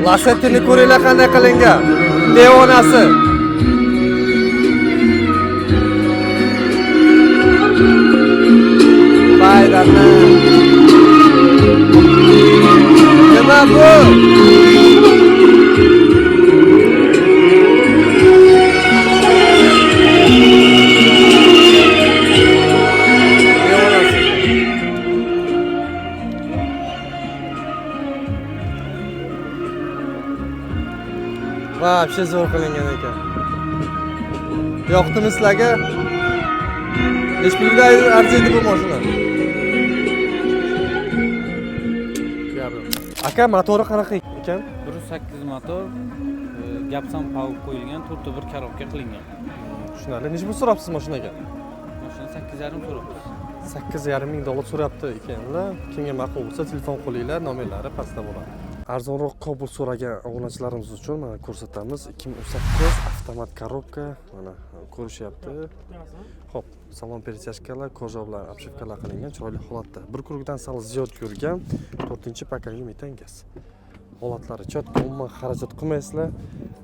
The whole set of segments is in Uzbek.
Lacettini ko'ringlar qanday qilingan. Devonasi. Baydandan. Nima bu? Devonasi. Вообще zo'r qilingan ekan. Yoqdimi sizlarga? Nechi pulga arziydi bu mashina? Aka, motori qanaqa ekan? 108 motor, gapsan паук qo'yilgan, to'rtta bir коробка qilingan. Tushunarli. Nechi pul so'rabsiz mashinaga? Mashina 8,5 so'rabmiz. 8,5 ming dollar so'rayapti ekanlar. Kimga ma'qul bo'lsa, telefon qilinglar, nomerlari pastda bo'ladi. Arzonroq Cobalt so'ragan obunachilarimiz uchun mana ko'rsatamiz. 2018, avtomat коробка, mana ko'rishyapti. Xo'p, salon перетяжка lar, кожа bilan обшивка lar qilingan, chiroyli holatda. Bir круг dan sal ziyod yurgan, 4-поколение metan gaz. Holatlari чётко, umuman xarajat qilmaysizlar.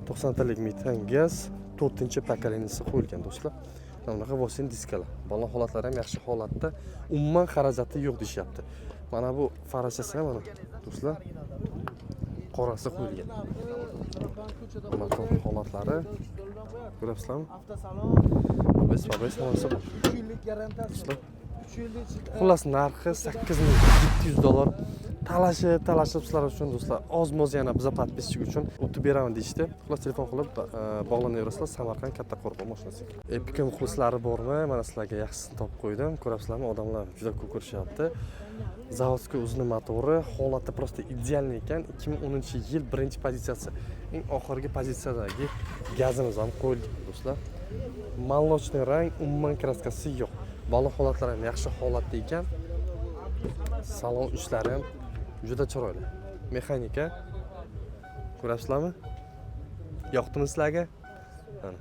90 talik metan gaz, 4-поколение si qo'yilgan, do'stlar. Mana bunaqa 8 diskalar. Balon holatlari ham yaxshi holatda. Umuman xarajati yo'q deyishyapti. Mana bu farachasi ham mana, do'stlar, qorasi qo'yilgan. Motor holatlari ko'ryapsizlarmi? ABS, ABS hammasi bor. 3 yillik garantiyasi. Do'stlar. 3 yillik. Xullas, narxi 8700 dollar. Talashib, talashib sizlar uchun, do'stlar, oz-moz yana biza подписчик uchun o'tib beraman deyishdi. Xullas, telefon qilib bog'lanaverasizlar. Samarqand, Kattaqo'rg'on mashinasi. Epica muxlislari bormi? Mana sizlarga yaxshisini topib qo'ydim. Ko'ryapsizlarmi? Odamlar juda ko'p ko'rishyapti. Заводской o'zini motori, holati просто идеальный ekan. 2010-yil, birinchi pozitsiyasi. Eng oxirgi pozitsiyadagi gazimiz ham qo'yilgan, do'stlar. Молочный rang, umuman краска si yo'q. Balon holatlari ham yaxshi holatda ekan. Salon ishlari ham juda chiroyli. Mexanika. Ko'rasizlarmi? Yoqdimi sizlarga? Mana.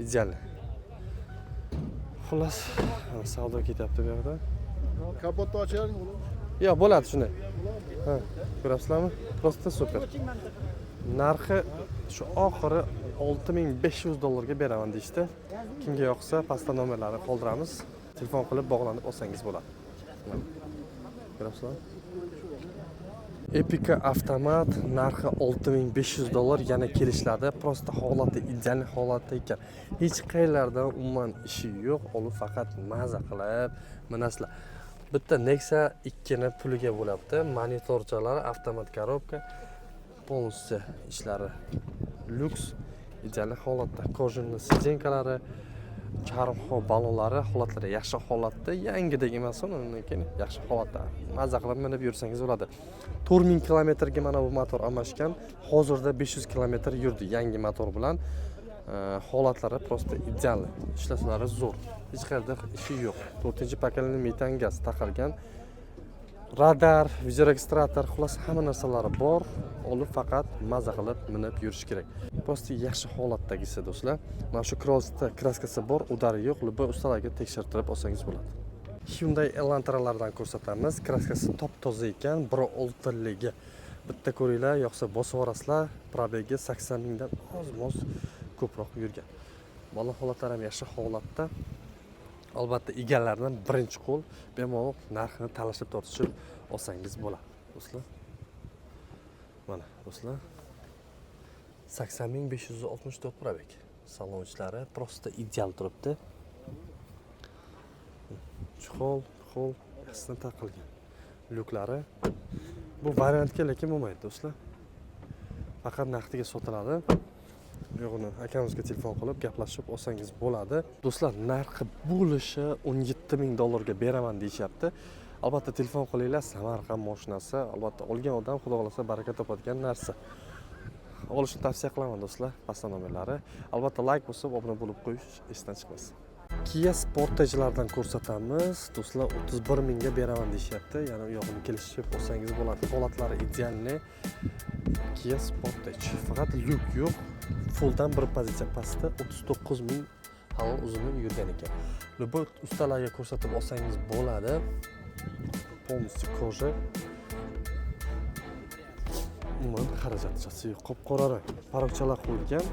Идеальный. Xullas, mana savdo ketyapti bu yoqda. Kapotni ocharing, o'g'lim. Yo'q, bo'ladi shunday. Ha, ko'rasizlarmi? Просто супер. Narxi shu oxiri 6500 dollarga beraman deyishdi. Kimga yoqsa, pastda nomerlarni qoldiramiz. Telefon qilib bog'lanib olsangiz bo'ladi. Mana. Ko'rasizlarmi? Epica avtomat, narxi 6500 dollar, yana kelishiladi. Просто holati ideal holatda ekan. Hech qayerlardan umuman ishi yo'q, olib faqat maza qilib minasizlar. Bitta Nexia 2 ni puliga bo'lyapti. Monitorchalar, avtomat коробка, полностью ishlari lyuks, ideal holatda. Кожаный сиденька lari, charmxo balonlari, holatlari yaxshi holatda, yangidek emas, undan keyin yaxshi holatda. Maza qilib minib yursangiz bo'ladi. 4000 kilometrga mana bu motor almashgan. Hozirda 500 kilometr yurdi yangi motor bilan. Holatlari просто ideal. Ishlasalari zo'r. Hech qayerda ishi yo'q. 4-поколение metan gaz taqalgan. Radar, videoregistrator, xullas hamma narsalari bor. Olib faqat maza qilib minib yurish kerak. Просто yaxshi holatdagisi, do'stlar. Mana shu crossda краска si bor, удар i yo'q. Любой ustalarga tekshirtirib olsangiz bo'ladi. Hyundai Elantra'lardan ko'rsatamiz. Краска si top toza ekan, 1.6 ligi. Bitta ko'ringlar, yoqsa bosib yuborasizlar. Пробег i 80 mingdan oz-moz ko'proq yurgan. Balon holatlari ham yaxshi holatda. Albatta, egalaridan birinchi qo'l, bemalol narxini talashib tortishib olsangiz bo'ladi, do'stlar. Mana, do'stlar. 80 ming 564 пробег. Salon ichlari просто ideal turibdi. Чехол, pixol yaxshisidan taqilgan. Lyuklari bu variantga lekin bo'lmaydi, do'stlar. Faqat naqdiga sotiladi. Yo'g'ini akamizga telefon qilib gaplashib olsangiz bo'ladi. Do'stlar, narxi bo'lishi 17 ming dollarga beraman deyishyapti. Albatta telefon qilinglar, Samarqand mashinasi, albatta olgan odam xudo xohlasa baraka topadigan narsa. Olishni tavsiya qilaman, do'stlar, pastda nomerlari. Albatta layk bosib, obuna bo'lib qo'yish esdan chiqmasin. Kia Sportage'lardan ko'rsatamiz. Do'stlar, 31 mingga beraman deyishyapti. Yana u yog'ini kelishib olsangiz bo'ladi. Holatlari идеальный. Kia Sportage. Faqat lyuk yo'q. Fulldan bir pozitsiya pastda, 39 ming halol uzunlik yurgan ekan. Любой ustalarga ko'rsatib olsangiz bo'ladi. Полностью кожа. Umuman xarajatchasi yo'q. Qop qora rang. Порог chalar qo'yilgan.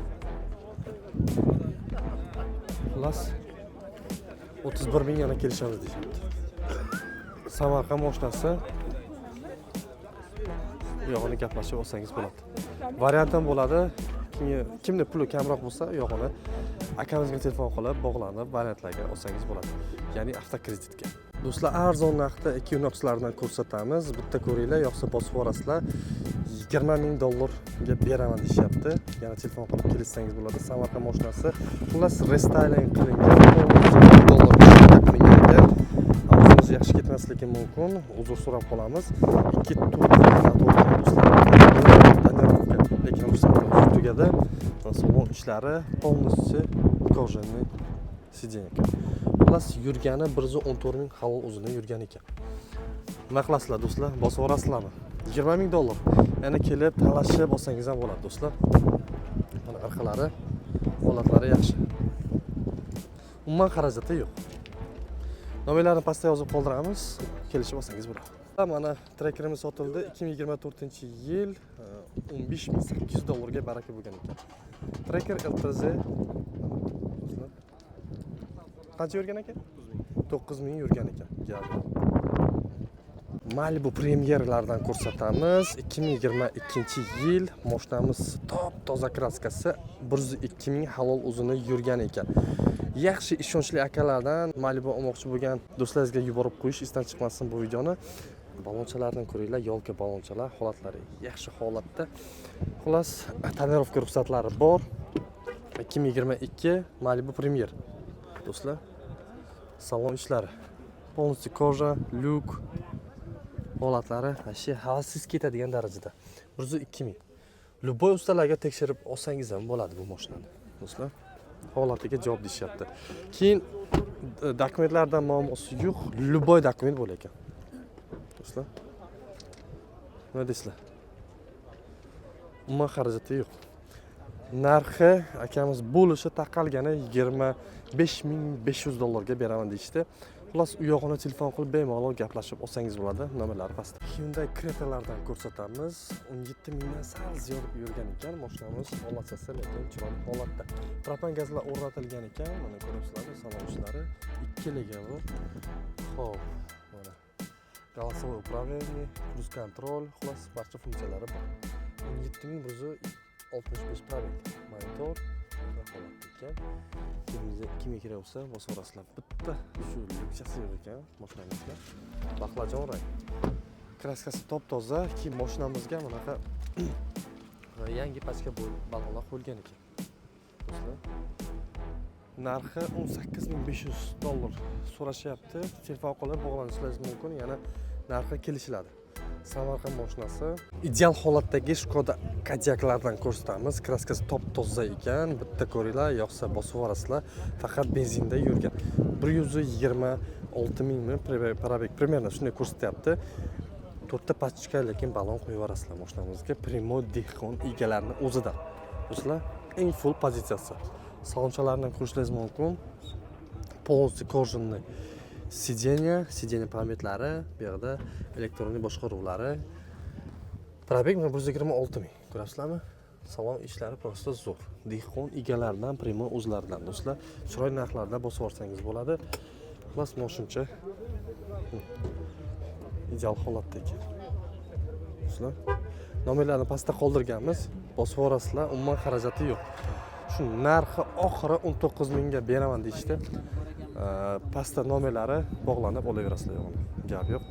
Xullas, 31 ming, yana kelishamiz deyishyapti. Samarqand mashinasi. U yog'ini gaplashib olsangiz bo'ladi. Variant ham bo'ladi. Kimga, kimni puli kamroq bo'lsa, u yog'ini akamizga telefon qilib, bog'lanib, variantlarga olsangiz bo'ladi. Ya'ni avtokreditga. Do'stlar, arzon narxda Equinoxlardan ko'rsatamiz. Bitta ko'ringlar, yoqsa bosib yuborasizlar. 20 ming dollarga beraman deyishyapti. Yana telefon qilib kelishsangiz bo'ladi. Samarqand mashinasi. Xullas, рестайлинг qilingan, 10 dollar qilingan ekan. Ovozimiz yaxshi ketmasligi mumkin. Uzr so'rab qolamiz. 2 turbo motor, do'stlar. Тонировка, lekin ruxsati o'zi tugadi. Salon ishlari полностью кожаный сиденье ekan. Xullas, yurgani 114 ming halol o'zini yurgan ekan. Nima qilasizlar, do'stlar? Bosib yuborasizlarmi? 20 ming dollar. Yana kelib talashib olsangiz ham bo'ladi, do'stlar. Mana orqalari, holatlari yaxshi. Umuman xarajati yo'q. Nomerlarni pastda yozib qoldiramiz. Kelishib olsangiz bo'ladi. Mana Trackerimiz sotildi. 2024-yil, 15 800 dollarga baraka bo'lgan ekan. Tracker LTZ. Do'stlar. Qancha yurgan ekan? 9 ming yurgan ekan. Gap yo'q. Malibu Premierlardan ko'rsatamiz. 2022-yil, mashinamiz top toza, краска si, 102 ming halol o'zini yurgan ekan. Yaxshi, ishonchli akalardan Malibu olmoqchi bo'lgan do'stlaringizga yuborib qo'yish esdan chiqmasin bu videoni. Balonchalarni ko'ringlar, ёлка balonchalar, holatlari yaxshi holatda. Xullas, тонировка ruxsatlari bor. 2022 Malibu Premier. Do'stlar, salon ishlari полностью кожа, lyuk holatlari вообще havasingiz ketadigan darajada. 102 ming. Любой ustalarga tekshirib olsangiz ham bo'ladi bu mashinani. Do'stlar, holatiga javob deyishyapti. Keyin dokumentlardan muammosi yo'q, любой dokument bo'lar ekan. Do'stlar, nima deysizlar? Umuman xarajati yo'q. Narxi akamiz bo'lishi taqalgani 25 500 dollarga beraman deyishdi. Xullas, u yog'ini telefon qilib bemalol gaplashib olsangiz bo'ladi. Nomerlari pastda. Hyundai Cretalardan ko'rsatamiz. 17 mingdan sal ziyod yurgan ekan mashinamiz, holatchasi lekin chiroyli holatda. Propan gazlar o'rnatilgan ekan. Mana ko'ryapsizlar, salon ishlari ikkiliga bu. Xo'p, mana голосовой управление, круиз контроль, xullas barcha funksiyalari bor. 17 165 пробег. Monitor holatda ekan. Kimga, kimga kerak bo'lsa, bosaverasizlar. Bitta shu lyukchasi yo'q ekan mashinamizda. Baqlajon rang. Краска si top toza. Keyin mashinamizga bunaqa yangi pachka balonlar qo'yilgan ekan. Do'stlar, narxi 18 500 dollar so'rashyapti. Telefon qilib bog'lanishingiz mumkin, yana narxi kelishiladi. Samarqand mashinasi. Ideal holatdagi Skoda Kodiaqlardan ko'rsatamiz. Краска si top toza ekan. Bitta ko'ringlar, yoqsa bosib yuborasizlar. Faqat benzinda yurgan. 126 mingmi пробег, примерно shunday ko'rsatyapti. To'rtta pachka lekin balon qo'yib yuborasizlar mashinamizga. Прямой dehqon egalarini o'zidan. Do'stlar, eng full pozitsiyasi. Salonchalarni ko'rishingiz mumkin. Полностью кожаный сиденье, сиденье память lari, bu yoqda elektronli boshqaruvlari. Пробег mana 126 ming. Ko'rasizlarmi? Salon ishlari просто zo'r. Dehqon egalaridan, прямой o'zlaridan, do'stlar. Chiroyli narxlarda bosib yuborsangiz bo'ladi. Xullas, shuncha ideal holatda ekan. Do'stlar, nomerlarni pastda qoldirganmiz. Bosib yuborasizlar, umuman xarajati yo'q. Shu narxi oxiri 19 mingga beraman deyishdi. Pastda nomerlari, bog'lanib olaverasizlar yo'g'ini. Gap yo'q.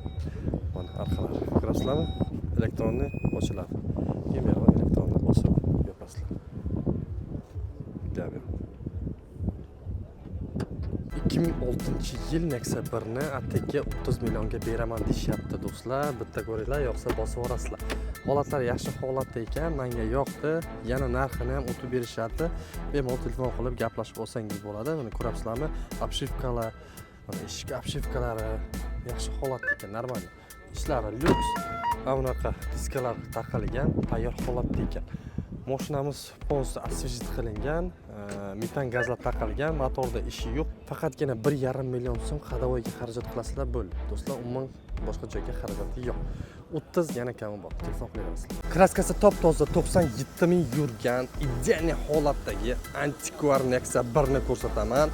Mana orqalari. Ko'rasizlarmi? Электронный ochiladi. Keyin bu yoqdan электронный bosib yopasizlar. Gap yo'q. 2006-yil Nexia 1ni atigi 30 millionga beraman deyishyapti, do'stlar. Bitta ko'ringlar, yoqsa bosib yuborasizlar. Holatlari yaxshi holatda ekan, menga yoqdi. Yana narxini ham o'tib berishadi. Bemalol telefon qilib gaplashib olsangiz bo'ladi. Mana ko'rasizlarmi? Обшивка lar, mana eshik обшивка lari yaxshi holatda ekan, нормально. Ishlari lyuks. Mana bunaqa diskalar taqilgan, tayyor holatda ekan. Mashinamiz полностью освежить qilingan, metan gazlar taqilgan, motorda ishi yo'q. Faqatgina 1,5 million so'm ходовой ga xarajat qilasizlar, bo'ldi. Do'stlar, umuman boshqa joyga xarajati yo'q. 30 yana kami bor, telefon qilaverasizlar. Краска si top toza, 97 ming yurgan, идеальный holatdagi antikvar Nexia 1 ni ko'rsataman.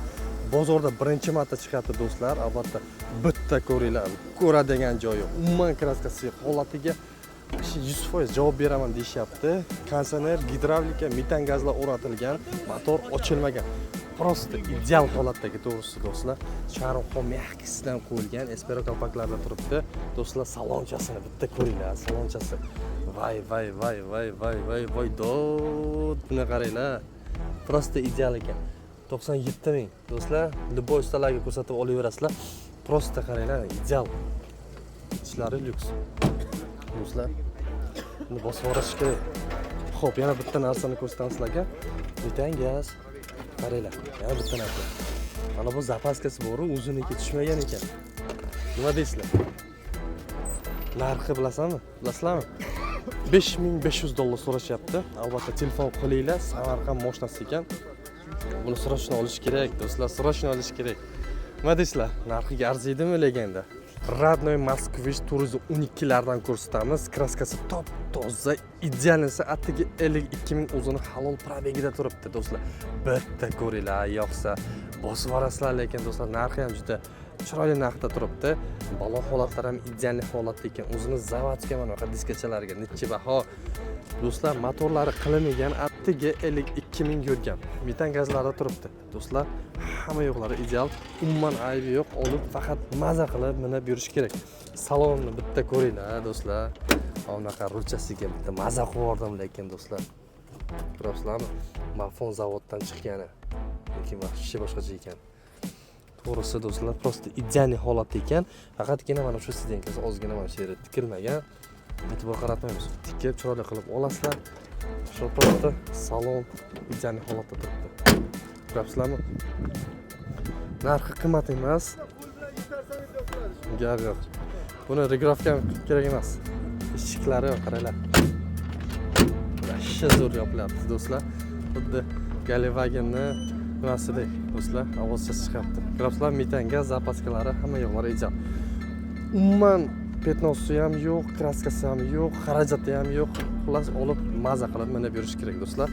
Bozorda birinchi marta chiqyapti, do'stlar. Albatta, bitta ko'ringlar, ko'radigan joyi, umuman краска si holatiga 100% javob beraman deyishyapti. Konditsioner, gidravlika, metan gazlar o'rnatilgan, motor ochilmagan, просто ideal holatdagi, to'g'risi, do'stlar. Charmxon мягкий sidan qo'yilgan, espero kolpaklarda turibdi, do'stlar. Salonchasini bitta ko'ringlar, salonchasi, voy voy voy voy voy voy voy, dod, buni qaranglar, просто ideal ekan. 97 ming, do'stlar. Любой ustalarga ko'rsatib olaverasizlar. Просто qaranglar, ideal, ichlari lyuks, do'stlar. Buni bosib yuborish kerak. Ho'p, yana bitta narsani ko'rsataman sizlarga. Metan gaz, qaranglar, yana bitta narsa, mana bu запаска si boru, o'ziniki tushmagan ekan. Nima deysizlar? Narxi bilasanmi, bilasizlarmi? 5500 dollar so'rashyapti. Albatta, telefon qilinglar. Samarqand moshinasi ekan. Buni срочно olish kerak, do'stlar, срочно olish kerak. Nima deysizlar, narxiga arziydimi? Legenda родной Москвич 412lardan ko'rsatamiz. Краска si top toza, идеальный si, atigi 52 ming o'zini halol пробег ida turibdi, do'stlar. Bitta ko'ringlar, yoqsa bosib yuborasizlar. Lekin, do'stlar, narxi ham juda chiroyli narxda turibdi. Balon holatlari ham идеальный holatda ekan, o'zini заводской mana bunaqa diskachalariga. Nechi baho, do'stlar? Motorlari qilinmagan, atigi 52 ming yurgan, metan gazlarda turibdi, do'stlar. Hamma yo'qlari ideal, umuman aybi yo'q. Olib, faqat maza qilib minib yurish kerak. Salonni bitta ko'ringlar, do'stlar. Mana bunaqa rulchasiga bitta maza qilib yubordim. Lekin, do'stlar, ko'ryapsizlarmi, mafon zavoddan chiqqani, lekin вообще boshqacha ekan, to'g'risi, do'stlar. Просто идеальный holatda ekan. Faqatgina mana shu сиденька si ozgina mana shu yeri tikilmagan, e'tibor qaratmaymiz, tikib chiroyli qilib olasizlar. Shu просто salon идеальный holatda turibdi, ko'ryapsizlarmi? Narxi qimmat emas, gap yo'q. Buni регулировка ham kerak emas. Eshiklari yo'q, qaranglar, вообще zo'r yopilyapti, do'stlar, xuddi Galewagenni nimasidek, do'stlar. Ovozchasi chiqyapti, ko'ryapsizlar. Metan gaz, запаска lari, hamma yo'qlari ideal. Umuman пятно si ham yo'q, краска si ham yo'q, xarajati ham yo'q. Xullas, olib maza qilib minib yurish kerak, do'stlar.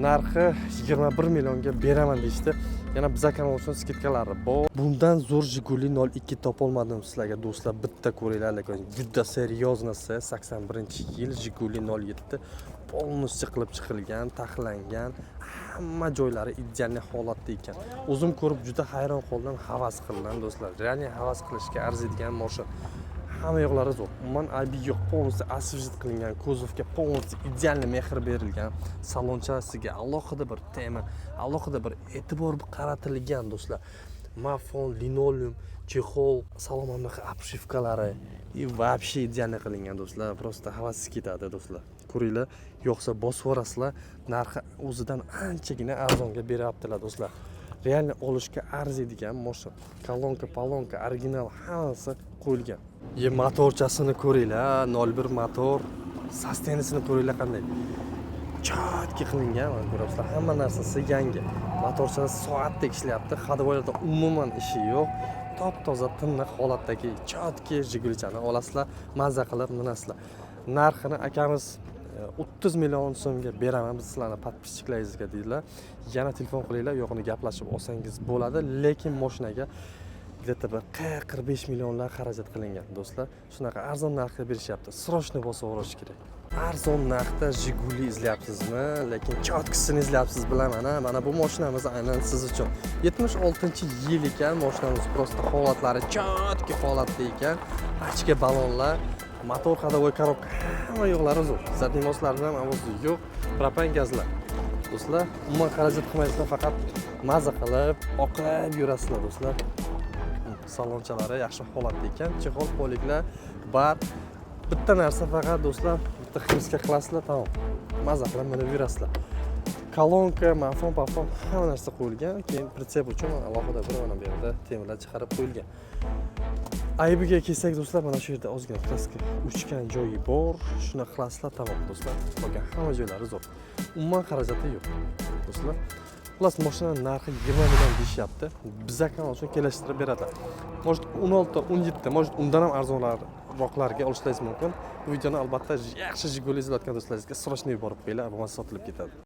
Narxi 21 millionga beraman deyishdi. Yana biza kanal uchun скидка lari bor. Bundan zo'r Jiguli 02 topolmadim sizlarga, do'stlar. Bitta ko'ringlar, lekin juda серьезный si, 81-yil Jiguli 07, полностью qilib chiqilgan, taxlangan, hamma joylari идеальный holatda ekan. O'zim ko'rib juda hayron qoldim, havas qildim, do'stlar. Реально havas qilishga arziydigan moshin. Hamma yoqlari zo'r, umuman aybi yo'q. Полностью освежить qilingan, kuzovga полностью идеальный mehr berilgan, salonchasiga alohida bir tema, alohida bir e'tibor qaratilgan, do'stlar. Mafon, linoleum, чехол, salon, mana bunaqa обшивка lari и вообще идеальный qilingan, do'stlar. Просто havasiz ketadi, do'stlar. Ko'ringlar, yo'qsa bosib yuborasizlar. Narxi o'zidan anchagina arzonga beryaptilar, do'stlar. Реально olishga arziydigan moshin. Kolonka palonka original, hammasi qo'yilgan. Ye, motorchasini ko'ringlar, 01 motor, состояние sini ko'ringlar, qanday четкий qilingan. Mana, ko'ryapsizlar, hamma narsasi yangi. Motorchasi soatdek ishlayapti, ходовой larda umuman ishi yo'q. Top toza, tiniq holatdagi четкий Jigulichani olasizlar, maza qilib minasizlar. Narxini akamiz 30 million so'mga beraman biz sizlarni подписчик laringizga deydilar. Yana telefon qilinglar, yo'qini gaplashib olsangiz bo'ladi. Lekin moshinaga где то bir 40-45 millionlar xarajat qilingan, do'stlar. Shunaqa arzon narxda berishyapti, срочно bosib yuborish kerak. Arzon narxda Jiguli izlayapsizmi, lekin чёткий sini izlayapsiz, bilaman. A mana bu moshinamiz aynan siz uchun. 76-yil ekan moshinamiz. Просто holatlari четкий holatda ekan. Pachka balonlar, motor, ходовой, коробка, hamma yo'qlari zo'r. Задний мост lardan ham ovozi yo'q, propan gazlar, do'stlar. Umuman xarajat qilmaysizlar, faqat maza qilib oqlab yurasizlar, do'stlar. Salonchalari yaxshi holatda ekan, чехол полик lar bar. Bitta narsa faqat, do'stlar, bitta химчистка qilasizlar, tamom, maza qilib minib yurasizlar. Kolonka, mafon pafon, hamma narsa qo'yilgan. Keyin прицеп uchun alohida bir mana bu yerda temirlar chiqarib qo'yilgan. Aybiga kelsak, do'stlar, mana shu yerda ozgina краска uchgan joyi bor, shuni qilasizlar, tamom, do'stlar. Qolgan hamma joylari zo'r, umuman xarajati yo'q, do'stlar. Xullas, moshinani narxi 20 million deyishyapti. Biza kanal uchun kelishtirib beradilar, может, 16, 17, может, undan ham arzonroq. roqlarga olishlaringiz mumkin. Bu videoni albatta yaxshi Jiguli izlayotgan do'stlaringizga срочно yuborib qo'yinglar, bo'lmasa sotilib ketadi.